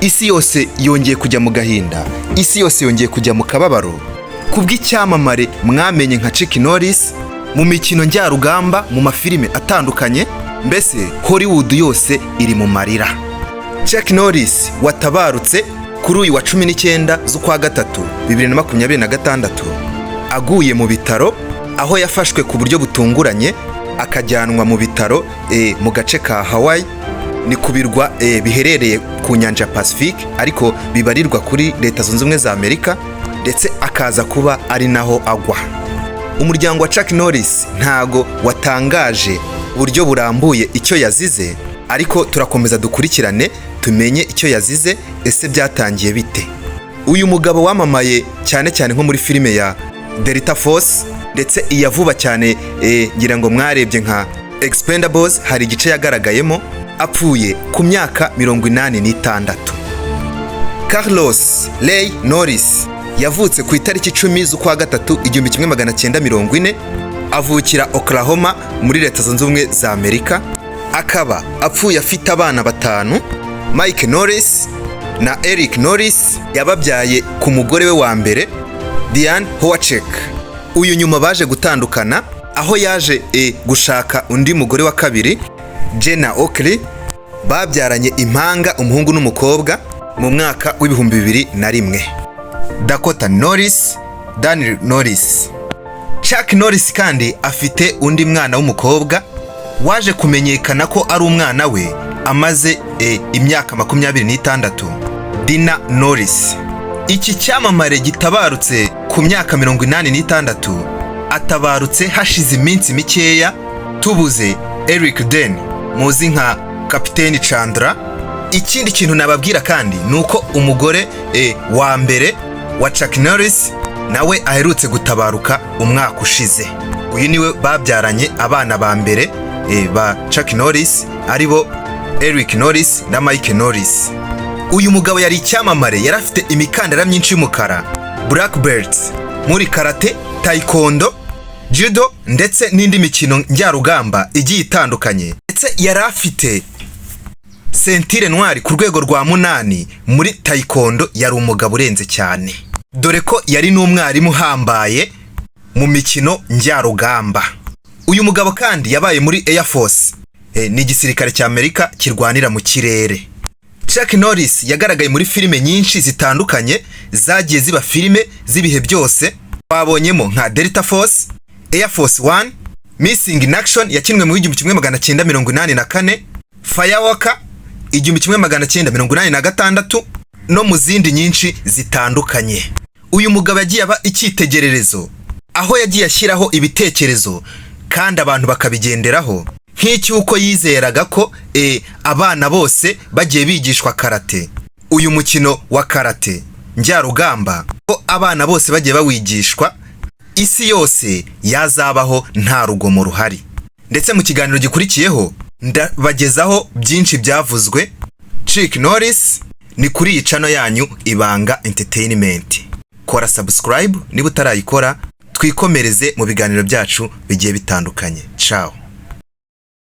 Isi yose yongeye kujya mu gahinda, isi yose yongeye kujya mu kababaro kubw'icyamamare mwamenye nka Chuck Norris mu mikino njyarugamba, mu mafilime atandukanye. Mbese Hollywood yose iri mu marira. Chuck Norris watabarutse kuri uyu wa 19 z'ukwa gatatu 2026, aguye mu bitaro, aho yafashwe ku buryo butunguranye akajyanwa mu bitaro mu gace ka Hawaii, ni ku birwa biherereye ku nyanja ya Pacifique ariko bibarirwa kuri Leta Zunze Ubumwe za Amerika, ndetse akaza kuba ari naho agwa. Umuryango wa Chuck Norris ntago watangaje uburyo burambuye icyo yazize, ariko turakomeza dukurikirane tumenye icyo yazize. Ese byatangiye bite? Uyu mugabo wamamaye cyane cyane nko muri filime ya Delta Force, ndetse iya vuba cyane ngira ngo mwarebye nka Expendables, hari igice yagaragayemo, apfuye ku myaka 86. Carlos Ray Norris yavutse ku itariki 10 z'ukwa gatatu 1940, avukira Oklahoma muri Leta Zunze Ubumwe za Amerika. Akaba apfuye afite abana batanu: Mike Norris na Eric Norris yababyaye ku mugore we wa mbere, Diane Howachek. Uyu nyuma baje gutandukana, aho yaje gushaka undi mugore wa kabiri, Jenna Oakley, babyaranye impanga, umuhungu n'umukobwa, mu mwaka w'2001, Dakota Norris, Daniel Norris. Chuck Norris kandi afite undi mwana w'umukobwa waje kumenyekana ko ari umwana we amaze imyaka 26, Dina Norris. Iki cyamamare gitabarutse ku myaka 86, atabarutse hashize iminsi mikeya tubuze Eric Dane muzi nka Kapiteni Chandler. Ikindi kintu nababwira kandi ni uko umugore wa mbere wa Chuck Norris nawe aherutse gutabaruka umwaka ushize. Uyu niwe babyaranye abana ba mbere ba Chuck Norris, aribo Eric Norris na Mike Norris. Uyu mugabo yari icyamamare, yari afite imikandara myinshi y'umukara, black belt muri karate, taekwondo, judo ndetse n'indi mikino njyarugamba igiye itandukanye, ndetse yari afite ceinture noire ku rwego rwa munani muri taekwondo. Yari umugabo urenze cyane, dore ko yari n'umwarimu uhambaye mu mikino njyarugamba. Uyu mugabo kandi yabaye muri Air Force, ni igisirikare cya Amerika kirwanira mu kirere. Chuck Norris yagaragaye muri filime nyinshi zitandukanye zagiye ziba filime z'ibihe byose. Twabonyemo nka Delta Force, Air Force One, Missing in Action yakinwe mu 1984, Firewalker 1986, no mu zindi nyinshi zitandukanye. Uyu mugabo yagiye aba icyitegererezo, aho yagiye ashyiraho ibitekerezo kandi abantu bakabigenderaho, nk'icy'uko yizeraga ko abana bose bagiye bigishwa karate, uyu mukino wa karate njyarugamba, ko abana bose bagiye bawigishwa, isi yose yazabaho nta rugomo ruhari. Ndetse mu kiganiro gikurikiyeho ndabagezaho byinshi byavuzwe Chuck Norris. Ni kuri iyi channel yanyu, Ibanga Entertainment. Kora subscribe niba utarayikora, twikomereze mu biganiro byacu bigiye bitandukanye. Ciao.